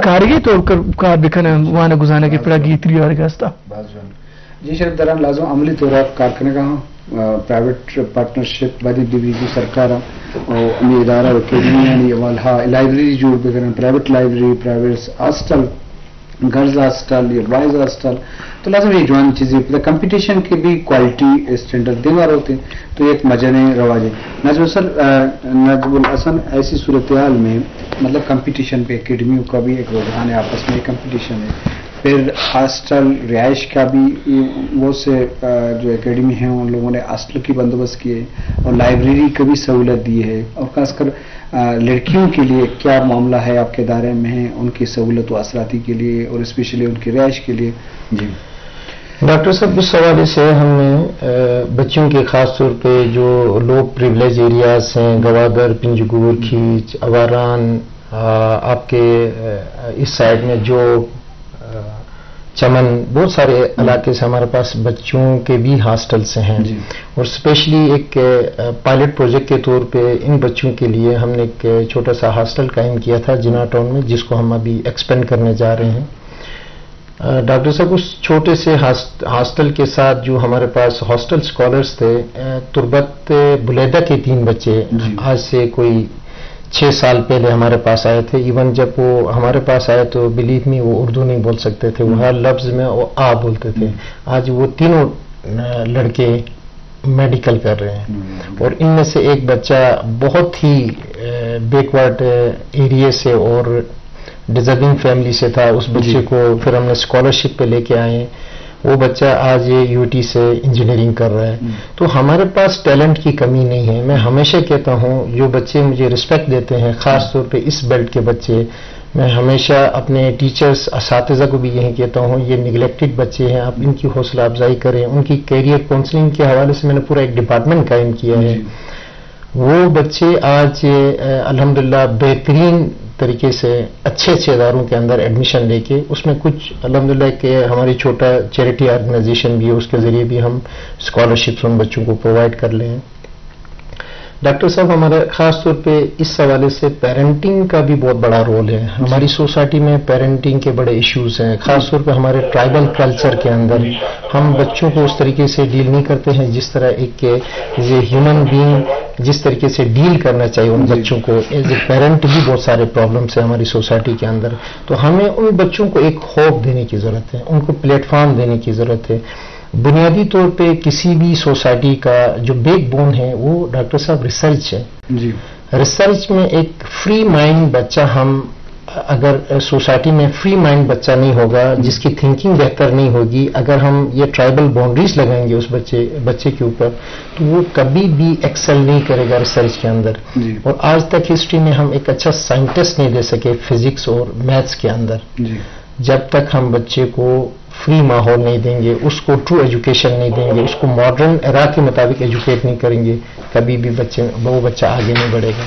کارگی طور پر کار بکنن، وانگ و زانگ ءِ پڑا گیتری آرگ ءِ واسطہ۔ باز جوان۔ جی شرف داران، لازم عملی طور پر کار کنگا ہاں، آ، پرائیویٹ پارٹنرشپ، بعد ڈگری کی سرکار، اور ہمیں ادارہ و اکیڈمی یعنی اول ہا لائبریری جوڑ بکنن، پرائیویٹ لائبریری، پرائیویٹ ہاسٹل، گرلز ہاسٹل یا بوائز ہاسٹل، تو لازم یہ جوان چیزیں، پتہ کمپٹیشن کے بھی کوالٹی اسٹینڈرڈ دیوار ہوتے ہیں، تو ایک مجنے رواج ہے۔ نجم سر، آ، نجم الحسن، ایسی صورتحال میں مطلب کمپٹیشن پہ اکیڈمیوں کا بھی ایک رجحان ہے، آپس میں کمپٹیشن ہے، پھر ہاسٹل رہائش کا بھی، یہ بہت سے، آ، جو اکیڈمی ہیں ان لوگوں نے ہاسٹل کی بندوبست کیے اور لائبریری کا بھی سہولت دی ہے، اور خاص کر آ، لڑکیوں کے لیے کیا معاملہ ہے آپ کے ادارے میں، ان کی سہولت و آسراتی کے لیے اور اسپیشلی ان کی رہائش کے لیے؟ جی۔ ڈاکٹر صاحب، اس حوالے سے ہم نے، آ، بچیوں کے خاص طور پہ جو لو پریولیج ایریاز ہیں، گوادر، پنجگور، کھیچ، آواران، آ، آپ کے، آ، اس سائیڈ میں جو، آ، چمن، بہت سارے علاقے سے ہمارے پاس بچیوں کے بھی ہاسٹلز ہیں۔ جی۔ اور اسپیشلی ایک، آ، پائلٹ پروجیکٹ کے طور پہ ان بچیوں کے لیے ہم نے ایک چھوٹا سا ہاسٹل قائم کیا تھا جناح ٹاؤن میں، جس کو ہم ابھی ایکسپینڈ کرنے جا رہے ہیں۔ آ، ڈاکٹر صاحب، اس چھوٹے سے ہاس-، ہاسٹل کے ساتھ جو ہمارے پاس ہاسٹل اسکالرز تھے، آ، تربت بلیدہ کے تین بچے، جی۔ آج سے کوئی چھ سال پہلے ہمارے پاس آئے تھے۔ ایون جب وہ ہمارے پاس آئے تو بلیو می، وہ اردو نہیں بول سکتے تھے، وہ ہر لفظ میں وہ آ بولتے تھے۔ آج وہ تینوں، آ، لڑکے میڈیکل کر رہے ہیں۔ اور ان میں سے ایک بچہ بہت ہی، آ، بیکورڈ، آ، ایریے سے اور ڈیزرونگ فیملی سے تھا، اس بچے کو پھر ہم نے اسکالرشپ پہ لے کے آئے ہیں۔ وہ بچہ آج یہ یو ٹی سے انجینئرنگ کر رہا ہے۔ تو ہمارے پاس ٹیلنٹ کی کمی نہیں ہے۔ میں ہمیشہ کہتا ہوں، جو بچے مجھے ریسپیکٹ دیتے ہیں، خاص طور پہ اس بیلٹ کے بچے، میں ہمیشہ اپنے ٹیچرز، اساتذہ کو بھی یہی کہتا ہوں، یہ نگلیکٹڈ بچے ہیں، آپ ان کی حوصلہ افزائی کریں، ان کی کیریئر کاؤنسلنگ کے حوالے سے میں نے پورا ایک ڈپارٹمنٹ قائم کیا ہے۔ وہ بچے آج، اے، الحمدللہ بہترین طریقے سے اچھے اچھے اداروں کے اندر ایڈمیشن لے کے، اس میں کچھ الحمدللہ کہ ہماری چھوٹا چیریٹی آرگنائزیشن بھی ہے، اس کے ذریعے بھی ہم اسکالرشپس ان بچوں کو پرووائڈ کر لیں۔ ڈاکٹر صاحب، ہمارا خاص طور پہ اس حوالے سے پیرنٹنگ کا بھی بہت بڑا رول ہے۔ ہماری سوسائٹی میں پیرنٹنگ کے بڑے ایشوز ہیں، خاص طور پہ ہمارے ٹرائبل کلچر کے اندر ہم بچوں کو اس طریقے سے ڈیل نہیں کرتے ہیں جس طرح ایک ایز اے ہیومن بینگ جس طریقے سے ڈیل کرنا چاہیے ان بچوں کو۔ ایز اے پیرنٹ بھی بہت سارے پرابلمس ہیں ہماری سوسائٹی کے اندر، تو ہمیں ان بچوں کو ایک ہوپ دینے کی ضرورت ہے، ان کو پلیٹ فارم دینے کی ضرورت ہے۔ بنیادی طور پہ کسی بھی سوسائٹی کا جو بیک بون ہے وہ ڈاکٹر صاحب ریسرچ ہے۔ جی۔ ریسرچ میں ایک فری مائنڈ بچہ ہم اگر سوسائٹی میں فری مائنڈ بچہ نہیں ہوگا، جس کی تھنکنگ بہتر نہیں ہوگی، اگر ہم یہ ٹرائبل باؤنڈریز لگائیں گے اس بچے، بچے کے اوپر، تو وہ کبھی بھی ایکسل نہیں کرے گا ریسرچ کے اندر۔ جی۔ اور آج تک ہسٹری میں ہم ایک اچھا سائنٹسٹ نہیں دے سکے فزکس اور میتھس کے اندر۔ جی۔ جب تک ہم بچے کو فری ماحول نہیں دیں گے، اس کو ٹرو ایجوکیشن نہیں دیں گے، اس کو ماڈرن ایرا کے مطابق ایجوکیٹ نہیں کریں گے، کبھی بھی بچے، وہ بچہ آگے نہیں بڑھے گا۔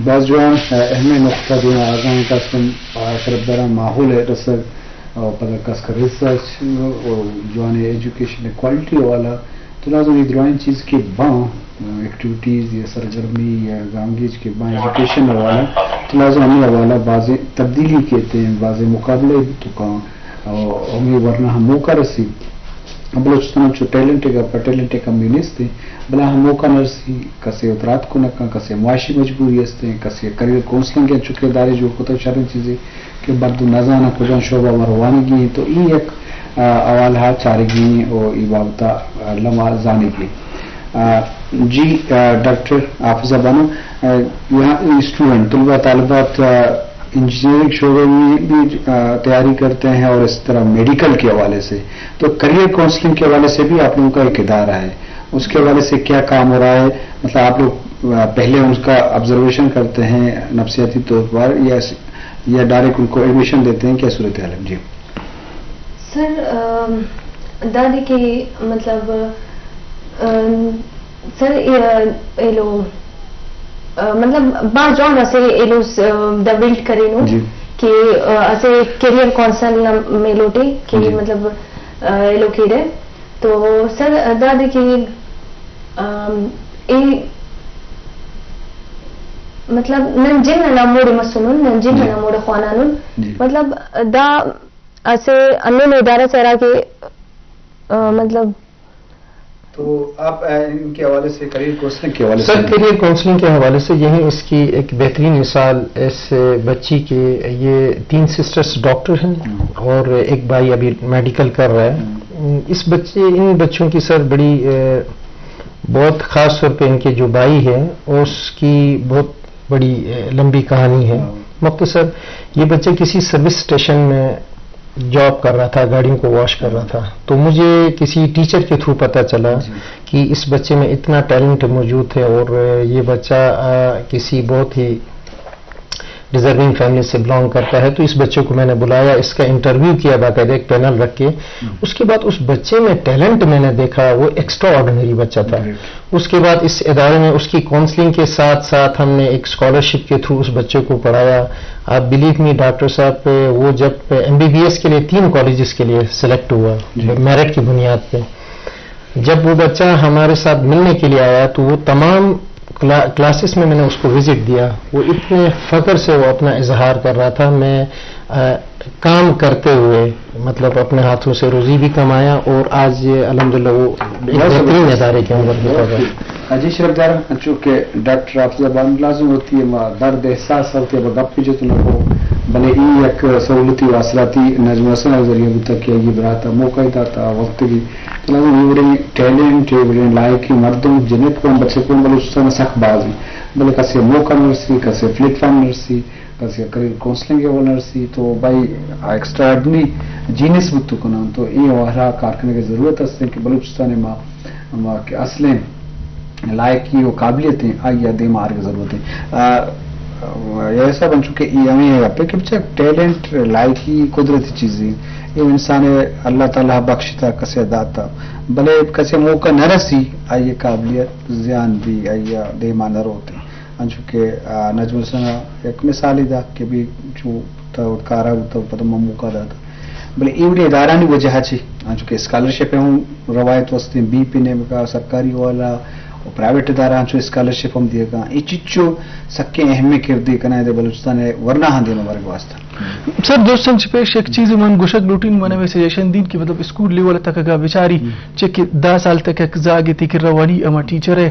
باز جوان، آ، اہمیں نقطہ دیما آگاہیں کاسم، آ، شرفداراں ماحول ءِ رسگ، آ، پدا کس کا ریسرچ، آ، جوان ایجوکیشن کوالٹی والا، تو لازم یہ درائیں چیز کے باں، آ، ایکٹیویٹیز یا سرگرمی یا گامگیج کے باں ایجوکیشن والا، تو لازم ہمیں حوالہ بازیں تبدیلی کیتے ہیں، بازیں مقابلے بھی تو کاں، آ، ہمیں ورنہ ہم موقع رسی۔ بلوچستان چو ٹیلنٹ کا، پر ٹیلنٹ کمی نیست ہے، بلا ہم موقع نہ رسی، کسے اترات کو نہ کاں، کسے معاشی مجبوری ہستے ہیں، کسے کریئر کونسلنگ کے چکے دارے جو کتا شریں چیزیں کہ مردم نہ زاناں کجام شعبہ ءَ روانگی ایں، تو ای یک، آ، حوالہ ءَ چارگی ایں و ای بابت ءَ، آ، لمحہ زانگی ایں۔ آ، جی، آ، ڈاکٹر حافظہ بانو، آ، یہاں اسٹوڈنٹ، طلبہ طالبات، آ، انجینئرنگ شعبے میں بھی، آ، تیاری کرتے ہیں اور اس طرح میڈیکل کے حوالے سے، تو کریئر کونسلنگ کے حوالے سے بھی آپ لوگوں کا ایک ادارہ ہے، اس کے حوالے سے کیا کام ہو رہا ہے؟ مطلب آپ لوگ، آ، پہلے ان کا آبزرویشن کرتے ہیں نفسیاتی طور پر یا یا ڈائریکٹ ان کو ایڈمیشن دیتے ہیں، کیا صورتحال ہے؟ جی۔ سر، ام، دادے کہ مطلب، ام، سر، اے، ایلو، ا، مطلب، با جوان اسے ایلو س-، ڈیولپ کرینو جی۔ کہ، ا، اسے کیریئر کونسل میں لوٹے کہ جی۔ مطلب، ا، ایلو کیرے۔ تو سر، دادے کہ، ام، اے مطلب نن جن انا موڑ مسنن، نن جن جی۔ انا موڑ خوانانن۔ جی۔ مطلب دا اسہ ہندن ادارہ سے ہرا کہ، آ، مطلب تو آپ، آ، ان کے حوالے سے، کریئر کونسلنگ کے حوالے سر، سے؟ کریئر کونسلنگ کے حوالے سے یہی اس کی ایک بہترین مثال اس بچی کے، یہ تین سسٹرز ڈاکٹر ہیں ہم۔ اور ایک بھائی ابھی میڈیکل کر رہا ہے۔ ہم۔ اس بچے، ان بچوں کی سر بڑی، آ، بہت خاص طور پہ ان کے جو بھائی ہیں، اس کی بہت بڑی، آ، لمبی کہانی ہے۔ ہم۔ مختصر، یہ بچہ کسی سروس اسٹیشن میں جاب کر رہا تھا، گاڑیوں کو واش کر رہا تھا۔ تو مجھے کسی ٹیچر کے تھرو پتہ چلا جی۔ کہ اس بچے میں اتنا ٹیلنٹ موجود ہے اور یہ بچہ، آ، کسی بہت ہی ڈیزرونگ فیملی سے بلانگ کرتا ہے۔ تو اس بچے کو میں نے بلایا، اس کا انٹرویو کیا باقاعدہ ایک پینل رکھ کے۔ ہم۔ اس کے بعد اس بچے میں ٹیلنٹ میں نے دیکھا، وہ ایکسٹرا آرڈنری بچہ تھا۔ گریٹ۔ اس کے بعد اس ادارے میں اس کی کونسلنگ کے ساتھ ساتھ ہم نے ایک اسکالرشپ کے تھرو اس بچے کو پڑھایا۔ آپ بلیو می ڈاکٹر صاحب، وہ جب ایم بی بی ایس کے لیے تین کالجز کے لیے سلیکٹ ہوا، جی۔ میرٹ کی بنیاد پہ، جب وہ بچہ ہمارے ساتھ ملنے کے لیے آیا تو وہ تمام کلا-، کلاسز میں میں نے اس کو وزٹ دیا، وہ اتنے فخر سے وہ اپنا اظہار کر رہا تھا، میں، آ، کام کرتے ہوئے، مطلب، اپنے ہاتھوں سے روزی بھی کمایا اور آج یہ الحمدللہ وہ ایک بہت بہترین زبردست۔ ادارے کے اندر بھی بہت پڑھ رہا ہے۔ خوب۔ جی شرف دار، چونکہ ڈاکٹر حافظ آباد لازم ہوتی ہے، ما درد احساس ہوتی ہے، گپ بھی جو تو نہ کو، بلے ای یک سہولتی و آسراتی نجم حسن کے ذریعے بوتا کہ یہ براتا موقع ہی داتا وقت کی، تو لازم یہ بڑے ٹیلنٹ، یہ بڑے لائق مردم جنک کو بچے کو بلوچستان سخت باز ہیں، بلے کسے موقع نرسی، کسے پلیٹ فارم نرسی، کسے کریئر کونسلنگ ءِ حوالہ رسی تو بھائی آ ایکسٹرا آرڈنری جینئس بوت کناں تو اے وہرا کار کنگ ءِ ضرورت است کہ بلوچستان ءَ ما، ما کہ اصلیں لائقی و قابلیت ایں آئی ءَ دیم آرگ ءِ ضرورت ایں۔ آ، آ، یہ سب انچو کہ اے ہمیں گپے کہ بچہ ٹیلنٹ، لائقی قدرتی چیزیں، اے انسان ءَ اللہ تعالیٰ بخشتا کسے داتا، بلے کسے موقع نہ رسی آئی قابلیت زیان بی آئی دیما نہ روتے۔ انچو کہ، آ، نجم حسن ءَ یک مثالے دات کہ بی چو تو کارا بوتا، پدا من موقع داتا۔ بلے اے وڑیں ادارہانی وجہ چی؟ انچو کہ اسکالرشپ ءِ ہم روایت وستیں بی پی نیمگا سرکاری والا و پرائیویٹ ادارہ انچو اسکالرشپ ہم دیگا۔ اے چچو سکیں اہمیں کردے کنائے دے بلوچستان ءِ ورناہاں دیما برگ واسطہ۔ سر، دوستاں چہ پیش یک چیزے من گوشگ لوٹین، من ہمے سجیشن دین کہ مطلب اسکول لیول تک اگا بچاری، ہم۔ چہ کہ دہ سال تک یک زاگے تی کرا والی ہما ٹیچر ءِ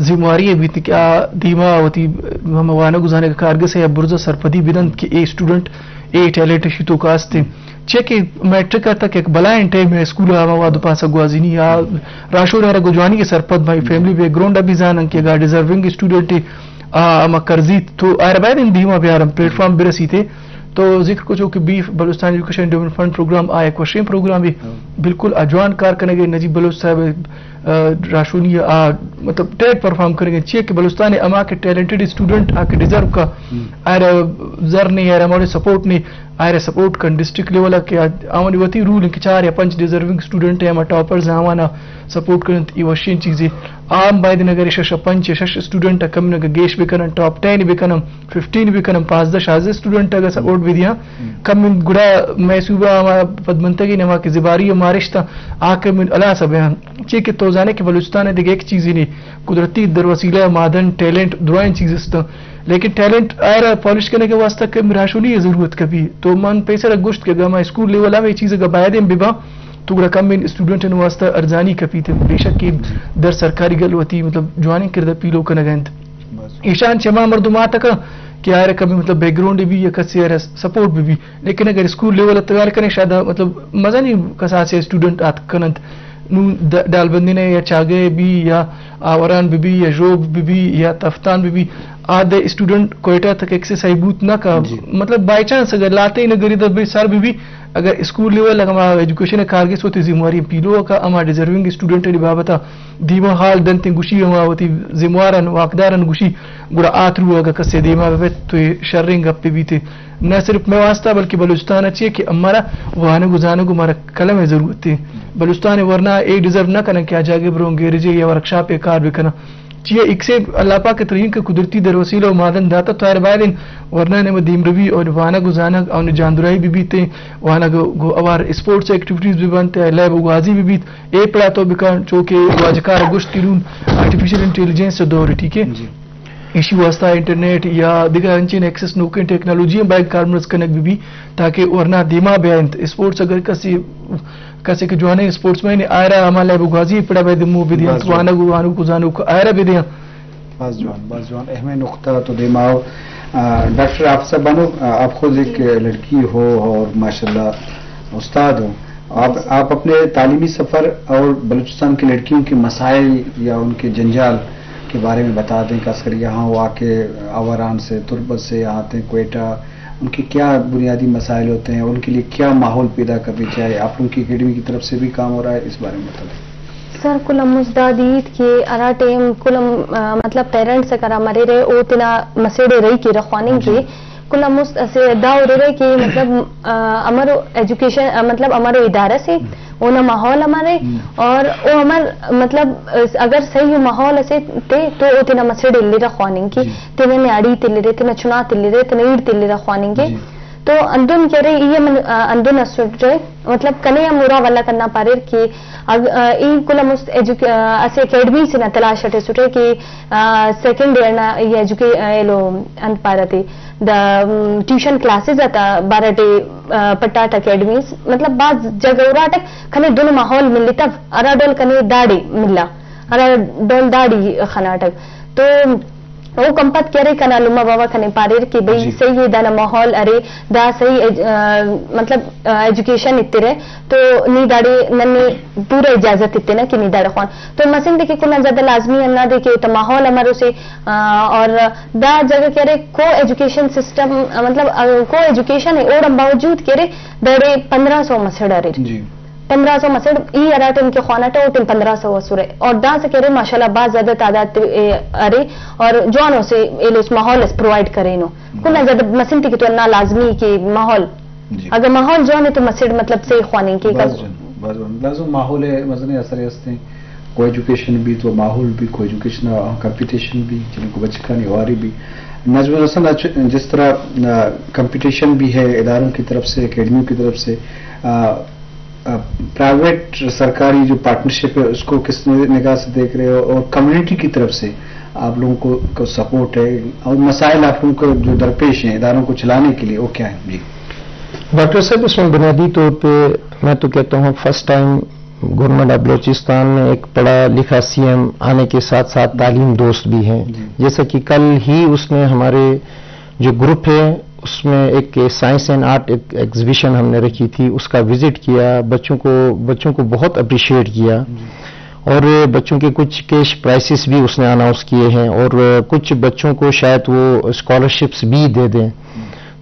ذمہ واری ءَ بیت کہ آ دیما وتی ہما وانگ و زانگ ءِ کارگس ءَ یا برز ءَ سرپدی بدنت کہ اے اسٹوڈنٹ اے ٹیلنٹ اشی توکا است۔ چیا کہ میٹرک ءَ تک یک بلائیں ٹائم ءِ اسکول ءَ ہما وہد ءُ پاس ءَ گوازینی آ راہشون ءَ را گوں جوانی ءَ سرپد مائی فیملی بیک گراؤنڈ ءَ بھی زانن کہ اگاں ڈیزرونگ اسٹوڈنٹ ءَ آ ہما کرزیت تو آئرا باید ان دیما بیارن پلیٹ فارم برسیتے۔ تو ذکر کو چو کہ بی بلوچستان ایجوکیشن انڈیومنٹ فنڈ پروگرام آ یک وشیں پروگرامے، بالکل آ جوان کار کنگ ءَ نجیب بلوچ صاحب آ، راہشونی آ، مطلب، ٹیٹ پرفارم کنگ ءَ چیا کہ بلوچستان ءِ ہما کہ ٹیلنٹڈ اسٹوڈنٹ آ کہ ڈیزرو کا، آئرا زر نے، آئرا ماڑے سپورٹ نے، آئرا سپورٹ کن ڈسٹرکٹ لیول ءَ کہ آ، آوانی وتی رول کہ چار یا پنچ ڈیزرونگ اسٹوڈنٹ ءَ ہما ٹاپرز آوانا سپورٹ کننت، ای وشیں چیزے۔ عام باید نگر شش پنچ یا شش اسٹوڈنٹ ءَ کم نہ گیش بکنن، ٹاپ ٹین بکنن، ففٹین بکنن، پانزدہ شانزدہ اسٹوڈنٹ اگاں سپورٹ بدیاں، کم انت گڑا مئے صوبہ ہما پدمنتگیں ہما کہ زباری و مارشت آ کم انت ہلاس بیان۔ چے کہ تو زانے کہ بلوچستان ءَ دگہ یک چیزے نے، قدرتی در وسیلہ، معدن، ٹیلنٹ، درائیں چیز است، لیکن ٹیلنٹ آئرا پالش کنگ ءِ واسطہ کم راہشونی ءِ ضرورت کپی۔ تو من پیسر ءَ گوشت کہ اگاں ما اسکول لیول ءَ ہمے چیز اگاں باید ایں بباں تو گڑا کم انت اسٹوڈنٹانی واسطہ ارزانی کپیت، بے شک کہ در سرکاری گل وتی مطلب جوانیں کردہ پیلو کنگ ءَ انت۔ ایشان چہ ہما مردم آتکاں کہ آئرا کمی مطلب بیک گراؤنڈ بی یا کسی آئرا سپورٹ بی بی، لیکن اگر اسکول لیول ءَ تیار کنے شاید مطلب مزنیں کساسے اسٹوڈنٹ آتک کننت، نوں د-، ڈالبندین ءَ یا چاگہ بی یا آوران بی بی یا ژوب بی بی یا تفتان بی بی، آ دے اسٹوڈنٹ کوئٹہ تک ایکسس آئی بوت نہ کا۔ مطلب بائی چانس اگر لاتے نہ گریدہ بے سر بی بی، اگر اسکول لیول اگاں ما ایجوکیشن ءِ کارگس وتی ذمہ واری پیلو کا، ہما ڈیزرونگ اسٹوڈنٹ ءِ بابت ءَ دیما حال دنت گوشی، ہما وتی ذمہ واران واکداران گوشی، گڑا آ تھرو اگاں کسے دیما بہ بیت تو اے شریں گپے بیت، نہ صرف مئے واسطہ بلکہ بلوچستان ءَ چے کہ ہمارا وانگ و زانگ و مارا قلم ءِ ضرورت ہے۔ بلوچستان ءِ ورنا اے ڈیزرو نہ کنن کہ آ جاگہ برون گیرجے یا ورکشاپ ءَ کار بکنن۔ چیا ایکسے اللہ پاک ءِ ترینک قدرتی در وسیلہ و معدن داتا تو آئرا باید انت ورنا نیمہ دیمروی اور وانگ و زانگ اور جاندرائی بہ بیت، وانگ گوں اوار اسپورٹس ایکٹیویٹیز بہ بنت، لیب و گوازی بہ بیت، اے پڑا تو بکن چو کہ واجہ کار گوشت کہ نون آرٹیفیشل انٹیلیجنس ءِ دور ہے، ٹھیک ہے؟ جی۔ ایشی واسطہ انٹرنیٹ یا دگہ انچیں ایکسس نوکیں ٹیکنالوجی ہم باید کارمرز کنگ بہ بی تاکہ ورنا دیما بیا انت۔ اسپورٹس اگر کسی، کسی کہ جوانیں اسپورٹس مین آئرا ہما لیب گوازی پڑا باید مو بدیاں، باز جوان۔ وانگ و وانوک و زانوک آئرا بدیاں۔ باز جوان، باز جوان۔ اہمیں نقطہ تو دیما ہو۔ آ، ڈاکٹر حافظ صاحب بانو، آ، آپ خود ایک لڑکی ہو اور ماشاءاللہ استاد ہو۔ آپ، آپ اپنے تعلیمی سفر اور بلوچستان کی لڑکیوں کے مسائل یا ان کے جنجال کے بارے میں بتا دیں، خاص کر یہاں وہ آ کے آواران سے، تربت سے آتے ہیں، کوئٹہ، ان کے کیا بنیادی مسائل ہوتے ہیں، ان کے لیے کیا ماحول پیدا کرنی چاہیے؟ آپ لوگوں کی اکیڈمی کی طرف سے بھی کام ہو رہا ہے، اس بارے میں بتا دیں۔ سر، کل ہم مست دا دیت کہ ہرا ٹائم کل ہم، آ، مطلب پیرنٹس کرا مریرے او تینا مسڑ رہی کہ رخواننگ جی۔ کے کل ہم مست اسے دا ہو رہے کہ مطلب، آ، ہمارو ایجوکیشن، آ، مطلب ہمارو ادارہ سے اونا ماحول ہمارے ہم۔ اور او ہمار مطلب اس-، اگر صحیح ماحول اسے تے تو او تینا مسڑ الیرا خواننگ کے، جی۔ تینا نیاڑی تلیرے، تینا چنا تلیرے، تینا ایڑ تلیرا خواننگ کے۔ جی۔ تو اندن کہ ارے، ای ہم، آ، اندن اسٹ رہے، مطلب کنے ہم ارا ولا کنا پاریر کہ اگ-، آ، ای کل مست ایجوکے-، آ، اسے اکیڈمی سے نا تلاش اٹے سٹے کہ، آ، سیکنڈ ایئر نا ای ایجوکے-، آ، ایلو انت پارتی دا، ام، ٹیوشن کلاسز آتا بارٹے، آ، پٹاٹ اکیڈمیز، مطلب باز جگہ اراٹک کنے دونوں ماحول ملتو، ہرا ڈول کنے داڑے ملا، ہرا ڈول داڑی خناٹک۔ تو او کم پد کہ ارے کنا لمہ باوہ کنے پاریر کہ بھئی جی۔ صحیح اے دانا ماحول ارے، دا صحیح ایج-، آ، مطلب، آ، ایجوکیشن اترے تو نی داڑے ننے پورا اجازت اتنے نا کہ نی داڑے خوان۔ تو مسن دے کہ کل آن زیادہ لازمی ہندا دے کہ اوتا ماحول امر اسے، آ، اور دا جگہ کہ ارے کو ایجوکیشن سسٹم، آ، مطلب، آ، کو ایجوکیشن اے اوڑان باوجود کہ ارے داڑے پندرہ سو مسڑ اریر۔ جی۔ پندرہ سو مسڑ ای ہرا ٹائم کہ خواناٹہ او ٹائم پندرہ سو اسرہ اور داسہ کہ ارے ماشاءاللہ باز زیادہ تعداد تے، اے، ارے اور جوانو سے ایلوس ماحول اس پرووائیڈ کرینو۔ کل آن زیادہ مسن تے کہ تو نا لازمی کہ ماحول۔ جی۔ اگر ماحول جوان اے تو مسڑ مطلب صحیح خواننگ کے باز کب۔ جوان، باز جوان۔ لازم ماحول اے مزنیں اثر ہستیں۔ کو ایجوکیشن بھی تو ماحول بھی، کو ایجوکیشن آ، کمپٹیشن بھی، جن کو بچکانی واری بھی۔ نجم الحسن، اچ-، جس طرح، آ، کمپٹیشن بھی ہے اداروں کی طرف سے، اکیڈمیوں کی طرف سے، آ، آ، پرائیویٹ سرکاری جو پارٹنرشپ ہے، اس کو کس نگاہ سے دیکھ رہے ہو؟ اور کمیونٹی کی طرف سے آپ لوگوں کو، کو سپورٹ ہے اور مسائل آپ لوگوں کو جو درپیش ہیں اداروں کو چلانے کے لیے، وہ کیا ہیں؟ جی۔ ڈاکٹر صاحب، اس میں بنیادی طور پہ میں تو کہتا ہوں، فرسٹ ٹائم گورنمنٹ آف بلوچستان میں ایک پڑھا لکھا سی ایم آنے کے ساتھ ساتھ تعلیم دوست بھی ہیں۔ جی۔ جیسا کہ کل ہی اس نے ہمارے جو گروپ ہے، اس میں ایک سائنس اینڈ آرٹ ایک ایگزیبیشن ہم نے رکھی تھی، اس کا وزٹ کیا، بچوں کو، بچوں کو بہت اپریشیٹ کیا۔ جی۔ اور بچوں کے کچھ کیش پرائزز بھی اس نے اناؤنس کیے ہیں اور کچھ بچوں کو شاید وہ اسکالرشپس بھی دے دیں۔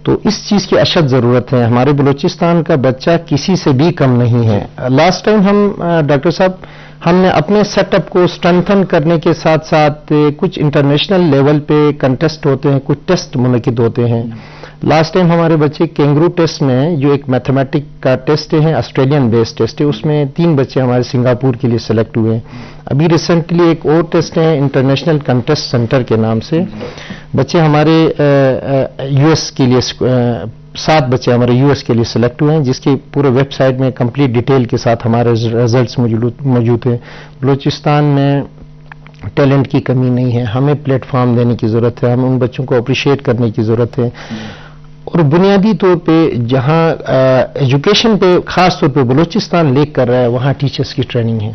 تو اس چیز کی اشد ضرورت ہے۔ ہمارے بلوچستان کا بچہ کسی سے بھی کم نہیں ہے۔ لاسٹ ٹائم ہم، آ، ڈاکٹر صاحب، ہم نے اپنے سیٹ اپ کو اسٹرینتھن کرنے کے ساتھ ساتھ، آ، کچھ انٹرنیشنل لیول پہ کنٹیسٹ ہوتے ہیں، کچھ ٹیسٹ منعقد ہوتے ہیں۔ لاسٹ ٹائم ہمارے بچے کینگرو ٹیسٹ میں، جو ایک میتھمیٹک کا ٹیسٹ ہے، آسٹریلین بیسڈ ٹیسٹ ہے، اس میں تین بچے ہمارے سنگاپور کے لیے سلیکٹ ہوئے ہیں۔ ابھی ریسنٹلی ایک اور ٹیسٹ ہے انٹرنیشنل کنٹیسٹ سینٹر کے نام سے۔ بچے ہمارے، آ، آ، یو ایس کے لیے سک-، آ، سات بچے ہمارے یو ایس کے لیے سلیکٹ ہوئے ہیں، جس کی پورے ویب سائٹ میں کمپلیٹ ڈیٹیل کے ساتھ ہمارے ریزلٹس موجود، موجود ہیں۔ بلوچستان میں ٹیلنٹ کی کمی نہیں ہے، ہمیں پلیٹ فارم دینے کی ضرورت ہے، ہمیں ان بچوں کو اپریشیٹ کرنے کی ضرورت ہے۔ اور بنیادی طور پہ جہاں، آ، ایجوکیشن پہ خاص طور پہ بلوچستان لیک کر رہا ہے، وہاں ٹیچرز کی ٹریننگ ہے۔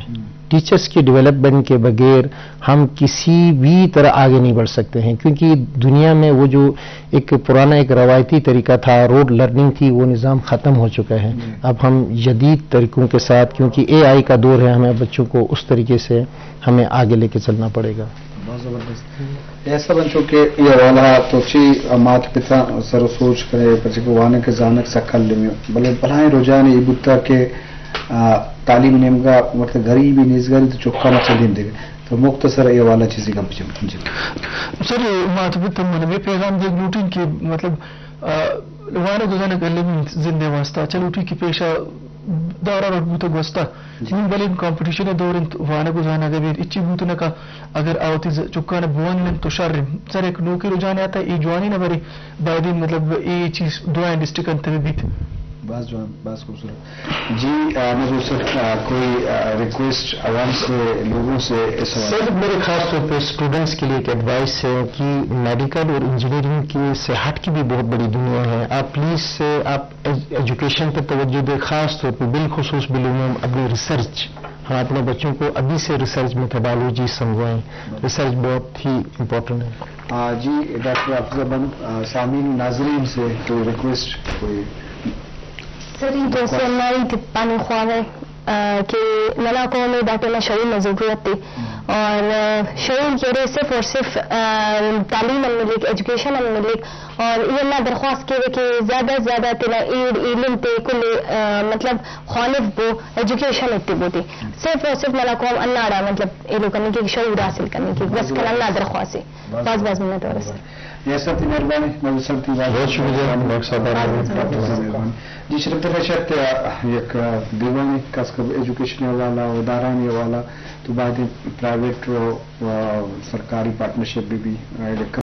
ٹیچرز کی ڈیولپمنٹ کے بغیر ہم کسی بھی طرح آگے نہیں بڑھ سکتے ہیں، کیونکہ دنیا میں وہ جو ایک پرانا ایک روایتی طریقہ تھا، روٹ لرننگ تھی، وہ نظام ختم ہو چکا ہے۔ اب ہم جدید طریقوں کے ساتھ، کیونکہ اے آئی کا دور ہے، ہمیں بچوں کو اس طریقے سے ہمیں آگے لے کے چلنا پڑے گا۔ بہت زبردست۔ ایسا بنچو کہ یہ حوالہ تو چی مات پتا سر و سوچ کرے، پچے کہ وانک زانک سکل لمی، بلے بلائیں رجحان یہ بوتا کہ، آ، تعلیم نیمگا مطلب غریبی نیزگاری تو چکانا چلیم دے۔ تو مختصر یہ حوالہ چیزی گپ جم۔ جی۔ سر، مات پتا من بھی پیغام دیگ لوٹیں کہ مطلب، آ، وانگ و زانگ المی زندے واسطہ۔ چلو ٹھیک ہے، پیشہ دارا رٹ بوتگ گوستا۔ جی۔ نوں بلے کمپٹیشن دور انت، وانگ و زانگ ابید اچی بوت نہ کا۔ اگر آ وتی ز-، چکان بوان انت تو شر انت۔ سر، ایک نوکیں رجحان آتا، اے جوانیں نہ برے، بایدیں مطلب اے چیز دعائیں ڈسٹرکٹ انت بیت۔ باز جوان، باز خوبصورت۔ جی، آ، نذیر صاحب، آ، کوئی، آ، ریکویسٹ عوام سے، لوگوں سے اس حوالے؟ سر، میرے خاص طور پہ اسٹوڈنٹس کے لیے ایک ایڈوائس ہے کہ میڈیکل اور انجینئرنگ کے سے ہٹ کے بھی بہت بڑی دنیا ہے۔ آپ پلیز، آ، آپ ایج-، ایجوکیشن پر توجہ دیں، خاص طور پہ بالخصوص بالعموم اپنی ریسرچ۔ ہم اپنے بچوں کو ابھی سے ریسرچ میتھڈالوجی سمجھائیں۔ ریسرچ بہت ہی امپورٹنٹ ہے۔ آ، جی، ڈاکٹر حافظہ بانو، آ، سامعین و ناظرین سے کوئی ریکویسٹ، کوئی؟ سر، اے تو اسے ہماری تپانی خواہ ہے، آ، کہ ننا قوم ء دا ٹائم ء شعور نا ضرورت ہے۔ اور، آ، شعور کہ ارے صرف اور صرف، آ، تعلیم ہم ملک، ایجوکیشن ہم ملک، اور یہ اللہ درخواست کے کہ زیادہ سے زیادہ تینا ایڈ علم تے کل، آ، مطلب خوانف بو، ایجوکیشن اتے بو تے۔ صرف اور صرف ننا قوم اناڑا مطلب ایلو کرنے کی شعور حاصل کرنے کی بس کنا اللہ درخواست ہے۔ باز باز منت وار سر۔ یاسر تی مہربانی، نذیر صاحب تی باز بہت شکریہ، ڈاکٹر صاحب۔ باز باز مہربانی۔ جی، شرف تک شرط یک دیوانے، خاص کر ایجوکیشن حوالہ و ادارانی حوالہ، تو بعد پرائیویٹ و، و سرکاری پارٹنرشپ بھی، بھی،